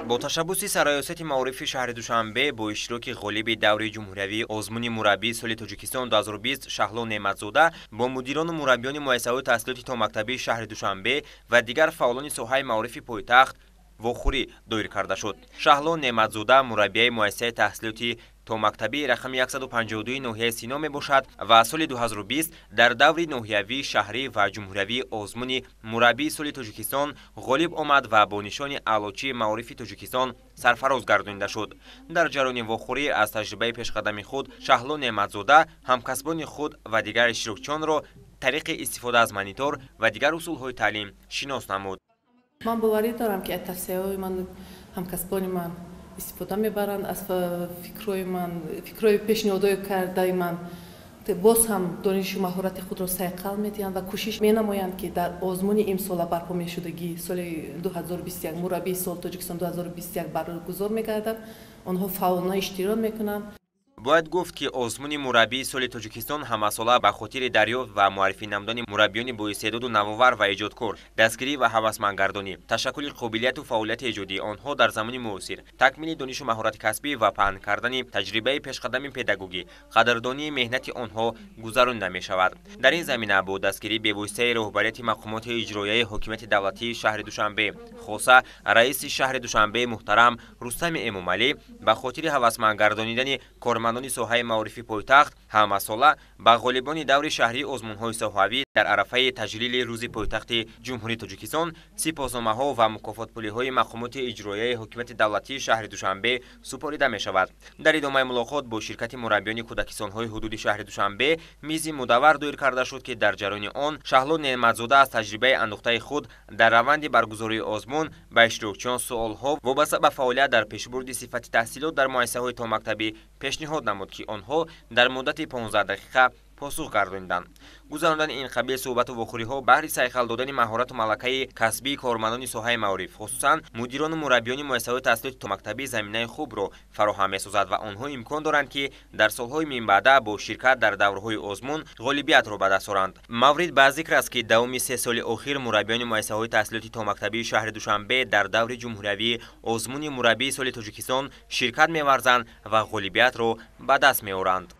Бо ташаббуси Сарраёсати маорифи шаҳри Душанбе, бо иштироки ғолиби даври ҷумҳуриявии озмуни мураббии соли Тоҷикистон 2020 Шаҳло Неъматзода бо мудирону мураббиёни муассисаҳои таҳсилоти томактабии шаҳри Душанбе ва дигар фаъолони соҳаи маорифи пойтахт вохӯрӣ доир карда шуд. Шаҳло Неъматзода мураббияи муассисаи таҳсилоти томактабии рақами 152 ноҳияи Сино мебошад ва соли 2020 дар даври ноҳиявӣ, шаҳрӣ ва ҷумҳуриявии озмуни мураббии соли Тоҷикистон ғолиб омад ва бо нишони Аълочии маорифи Тоҷикистон сарфароз гардонида шуд. Дар ҷараёни вохӯрӣ аз таҷрибаи пешқадами худ Шаҳло Неъматзода ҳамкасбони худ ва дигар иштирокчиёнро тариқи истифода аз монитор ва дигар усулҳои таълим шинос намуд. Ман боварӣ дорам, ки аз тавсияҳои ман ҳамкасбони ман истифода мебаранд, аз фикрҳои ман, фикрҳои пешниҳодҳои кардаи ман боз ҳам донишу маҳорати худро сайқал медиҳанд ва кӯшиш менамоянд, ки дар озмуни имсола барпо мешудагӣ, соли 2021, мураббии сол Тоҷикистон 2021 баргузор мегардад, онҳо фаъолона иштирок мекунанд. Бояд гуфт, ки озмуни мураббии соли Тоҷикистон ҳамасола ба хотири дарёфт ва муаррифӣ намудани мураббиёни боистеъдоду навовар ва эҷодкор, дастгирӣ ва ҳавасмандгардонӣ, ташаккули қобилияту фаъолияти эҷодии онҳо дар замони муосир, такмили донишу маҳорати касбӣ ва паҳн кардани таҷрибаи пешқадами педагогӣ, қадрдонии меҳнати онҳо гузаронида мешавад. Дар ин замина бо дастгирии бевоситаи роҳбарияти мақомоти иҷроияи ҳокимияти давлатии шаҳри Душанбе, хоса раиси шаҳри Душанбе муҳтарам Рустами Эмомалӣ, ба хотири ҳавасмандгардонидани кормандони соҳаи маорифи пойтахт ҳамасола ба ғолибони даври шаҳрии озмунҳои соҳавӣ дар арафаи таҷлили рӯзи пойтахти Ҷумҳурии Тоҷикистон сипосномаҳо ва мукофотпулиҳои мақомоти иҷроияи ҳокимияти давлатии шаҳри Душанбе супорида мешавад. Дар идомаи мулоқот бо ширкати мураббиёни кӯдакистонҳои ҳудуди шаҳри Душанбе мизи мудаввар доир карда шуд, ки дар ҷараёни он Шаҳло Неъматзода аз таҷрибаи андӯхтаи худ дар раванди баргузории озмун ба иштирокчиён суолҳо вобаста ба фаъолият дар пешбурди сифати таҳсилот дар муассисаҳои томактабӣ пешниҳод намуд, ки онҳо дар муддати 15 дақиқа посух гардониданд. Гузарондани ин қабил суҳбату вохӯриҳо баҳри сайқал додани маҳорату малакаи касбии кормандони соҳаи маориф, хусусан мудирону мураббиёни муассисаҳои таҳсилоти томактабӣ, заминаи хубро фароҳам месозад ва онҳо имкон доранд, ки дар солҳои минбаъда бо ширкат дар даврҳои озмун ғолибиятро ба даст оранд. Маврид ба зикр аст, ки давоми 3 соли охир мураббиёни муассисаҳои таҳсилоти томактабии шаҳри Душанбе дар даври ҷумҳуриявии озмуни мураббии соли Тоҷикистон ширкат меварзанд ва ғолибиятро ба даст меоранд.